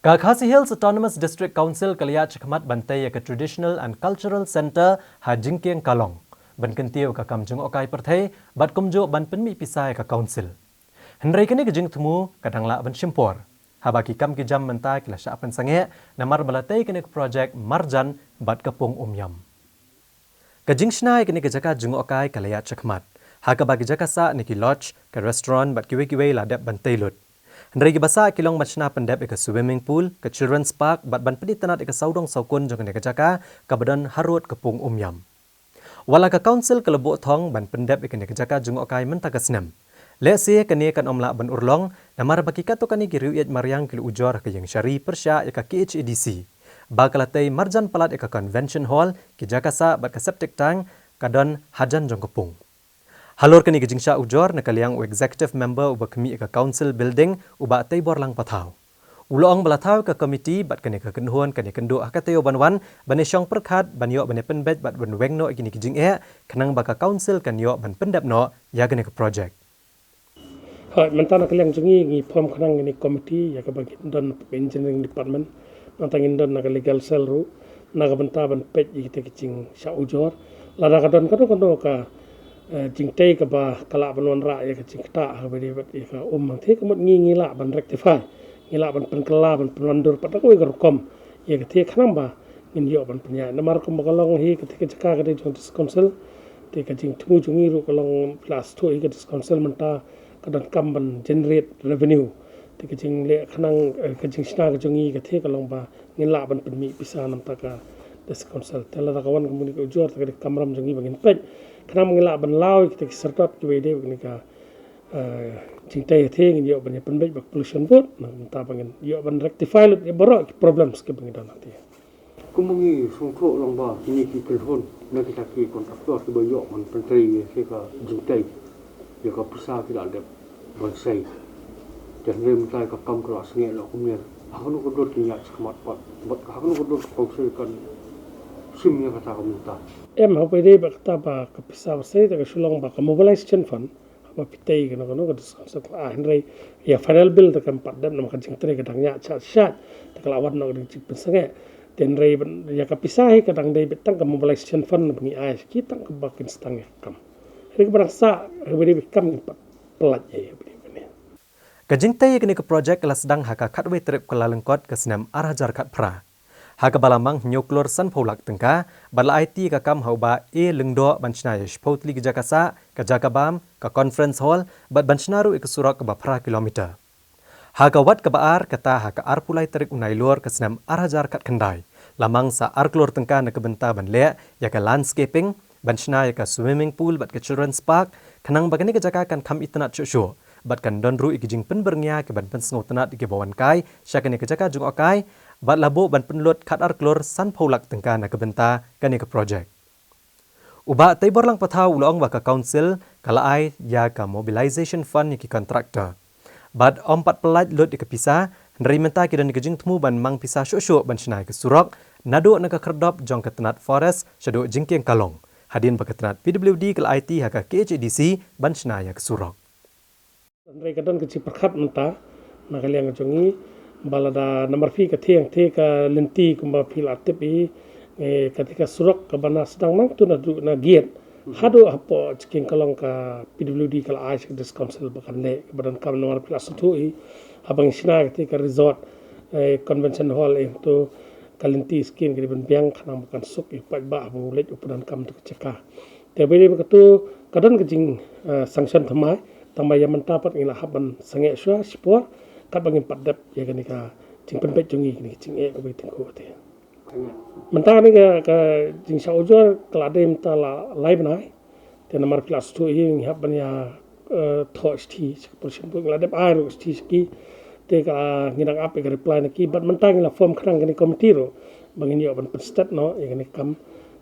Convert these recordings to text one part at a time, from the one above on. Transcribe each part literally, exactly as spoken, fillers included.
Ka Khasi Hills Autonomous District Council ka la ïaid shakhmat ban tei ïa ka Traditional and Cultural Centre ha Jingkieng Kalong, ban kyntiew ïa ka kam jngohkai pyrthei bad kumjuh ban pynmih pisa ïa ka Council. Hynrei kane ka jingthmu ka dang lah ban shim por, haba ki kam ki jam mynta ki la shah pynsangeh namar ba la tei kane ka projek marjan bad ka pung Umiam. Ka jingshna ïa kane ka jaka jngohkai ka la ïaid shakhmat, ha kaba ki jaka sah ne ki lodge, ka restaurant bad kiwei kiwei la dep ban tei lut. Hynrei kiba sah ki long ban shna pyndep ïa ka swimming pool, ka children's park bad ban pynitynnad ïa ka sawdong sawkun jong kane ka jaka kaba don harud ka pung Umiam. Wat la ka Council ka la buh thong ban pyndep ïa kane ka jaka jngohkai mynta ka snem, lehse kane kan ym lah ban urlong namar ba ki katto katne ki riew ïeit mariang ki la ujor ha ka ïing shari pyrshah ïa ka K H A D C ba ka la tei marjan palat ïa ka Convention Hall, ki jaka sah bad ka septic tank ka don hajan jong ka pung. Halor kane ka jingshah ujor, na ka liang u Executive Member uba khmih ïa ka Council Building, u Bah Teiborlang Pathaw, u la ong ba la thaw ïa ka komiti bad kane ka kynhun kan ïakynduh ha ka taïew ban wan ban ïashong pyrkhat, ban ïoh ban ïapynbeit bad ban weng noh ïa kine ki jingeh, khnang ba ka Council kan ïoh ban pyndep noh ïa kane ka projek. Hooid, mynta na ka liang jong ngi, ngi form khnang ïa kane ka komiti ïa kaba ngin don na ka Engineering Department, nangta ngin don na ka Legal Cell ruh na ka bynta ban peit ïa kita ki jingshah ujor. Lada ka don kano kano ka, eh, jingtei kaba ka lah ban wanrah ïa ka jingktah ha kaba ïadei bad ïa ka um hangtei, ka mut ngi, ngi lah ban rectify, ngi lah ban pynkylla, ban pynwandur pat da kawei ka rukom ïa katei, khnang ba ngin ïoh ban pynïaid. Namar kumba ka long hi, katei ka jaka ka dei jong District Council, te ka jingthmu jong ngi ruh ka long, phi la sngewthuh hi, ka District Council mynta ka donkam ban generate revenue. Te ka jingleh khnang, eh, ka jingshna ka jong ngi katei ka long ba ngin lah ban pynmih pisa na bynta ka District Council. Te lada ka wan kumne ka ujor, te ka dei ka kamram jong ngi ba ngin peit, khnang ba ngin lah ban law ïa kita ki syrdot kiba ïadei bad kane ka, eh, jingtei hatei, ngin ïoh ban ïapynbeit bad ka Pollution Board na ka bynta ba ngin ïoh ban rectify lut ïa baroh ki problems kiba ngi don hangne. Kumba ngi sngewthuh lang ba kine ki kynhun ne kita ki contractor kiba ïoh ban pyntrei ïa ka jingtei, ïa ka pisa ki la dep ban sei. Te hynrei mynta ka kam ka la sangeh noh kumne, ha kano ka dur kin ïaid shakhmat pat, bad ha kano ka dur ka Council kan shim ïa kata ka mynta? Em, ha kaba ïadei bad kata ba ka pisa ba sei, te ka shu long ba ka mobilization fund, haba phi tei kano kano ka District Council ka la ai, hynrei ïa final bill te kam pat dep namar ka jingtrei ka dang ïaid shait shait, te ka la wan noh ka jingpynsangeh. Te hynrei ban, ïa ka pisa hi ka dang dei beit tang ka mobilization fund ba ngi ai sha ki tang kaba kin sdang ïa ka kam. Hynrei kaba dang sah, hynrei ba dei beit kam ngin pat pyllait ïa, ïa ba dei beit ne. Ka jingtei ïa kane ka projek ka la sdang ha ka khatwei tarik u Kyllalyngkot ka snem ar hajar khatphra, ha kaba la mang hynñiew klur sanphew lak tyngka, bad la aiti ïa ka kam ha u Bah A Lyngdoh ban shna ïa shiphew tylli ki jaka sah, ka jaka bam, ka conference hall, bad ban shna ruh ïa ka surok kaba phra kilometer. Ha ka wat kaba ar, kata ha ka arphew lai tarik u Nailur ka snem ar hajar khatkhyndai, la mang sa ar klur tyngka na ka bynta ban leh ïa ka landscaping, ban shna ïa ka swimming pool bad ka children's park, khnang ba kane ka jaka kan kham itynnad shuh shuh, bad kan don ruh ïa ki jingpynbyrngia kiban pynsngewtynnad ïa kiba wan kai sha kane ka jaka jngohkai, bad la buh ban pynlut khatar klur sanphew lak tyngka na ka bynta kane ka projek. U Bah Teiborlang Pathaw u la ong ba ka Council ka la ai ïa ka mobilization fund ïa ki contractor, bad ym pat pyllait lut ïa ka pisa, hynrei mynta ki don ïa ka jingthmu ban mang pisa shuh shuh ban shna ïa ka surok naduh na ka khyrdop jong ka tnat Forest shaduh Jingkieng Kalong, hadien ba ka tnat P W D ka la aiti ha ka K H A D C ban shna ïa ka surok. Hynrei ka don ka jingpyrkhat mynta na ka liang ka jong ngi, ba lada namar phi ka thiang te ka lynti kumba phi la tip hi, eh, katei ka surok kaba na sdang nangtu naduh na gate haduh hapoh Jingkieng Kalong, ka P W D ka la ai sha ka District Council ba kan leh, kaba donkam namar phi la sngewthuh hi, haba ngi shna katei ka resort, eh, convention hall, eh, to ka lynti skin ka dei ban biang khnang ba kan suk ïa u paidbah haba u leit u pyndonkam tu ka jaka. Te ba dei ba katu ka don ka jing, eh, sanction thymmai, tangba ïa mynta pat ngi la hap ban sangeh shuwa shipor katba ngin pat dep ïa kane ka jingpynbeit jong ngi kane ka jingeh kaba ngi tyngkhuh te. Mynta kane ka, ka jingshah ujor ka la dei mynta la lai bnai. Te namar phi la sngewthuh hi ngi hap ban ïa, eh, thoh shithi sha ka Pollution Board, ngi la dep ai ruh shithi sha ki. Te ka, ngi dang ap ïa ka reply na ki, bad mynta ngi la form khnang kane ka komiti ruh ba ngin ïoh ban pynstet noh ïa kane ka kam.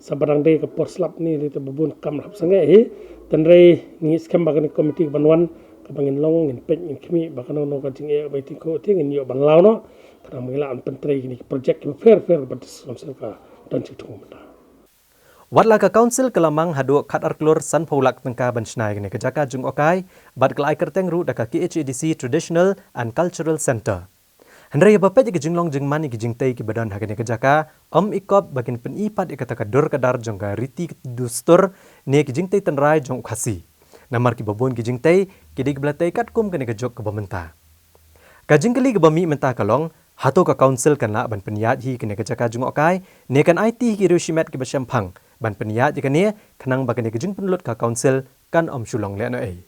Sa ba dang dei ka por slap ne, te ba bun kam hap sangeh hi. Hynrei ngi skhem ba kane ka komiti kaban wan, kaba ngin long, ngin peit, ngin khmih ba kano kano ka jingeh ba ngi tyngkhuh te ngin ïoh ban law noh, khnang ba ngin lah ban pyntrei kine ki projek kiba pher pher ba District Council ka don jingthmu mynta. Wat la ka Council ka la mang haduh khatar klur sanphew lak tyngka ban shna ïa kane ka jaka jngohkai, bad ka la ai kyrteng ruh da ka K H A D C Traditional and Cultural Centre, Hynrei haba peit ïa ka jinglong jingman ïa ki jingtei kiba don ha kane ka jaka, ym i kop ba kin pyni pat ïa kata ka dur ka dar jong ka riti dustur ne ki jingtei tynrai jong u Khasi. Namar kiba bun ki jingtei ki dei kiba la tei katkum kane ka juk kaba mynta. Ka jingkylli kaba mih mynta ka long, hato ka council kan lah ban pynïaid hi kane ka jaka jngohkai ne kan aiti hi ki riewshimet kiba shemphang ban pynïaid ïa kane, khnang ba kane ka jingpynlut ka council kan ym shu long lehnohei.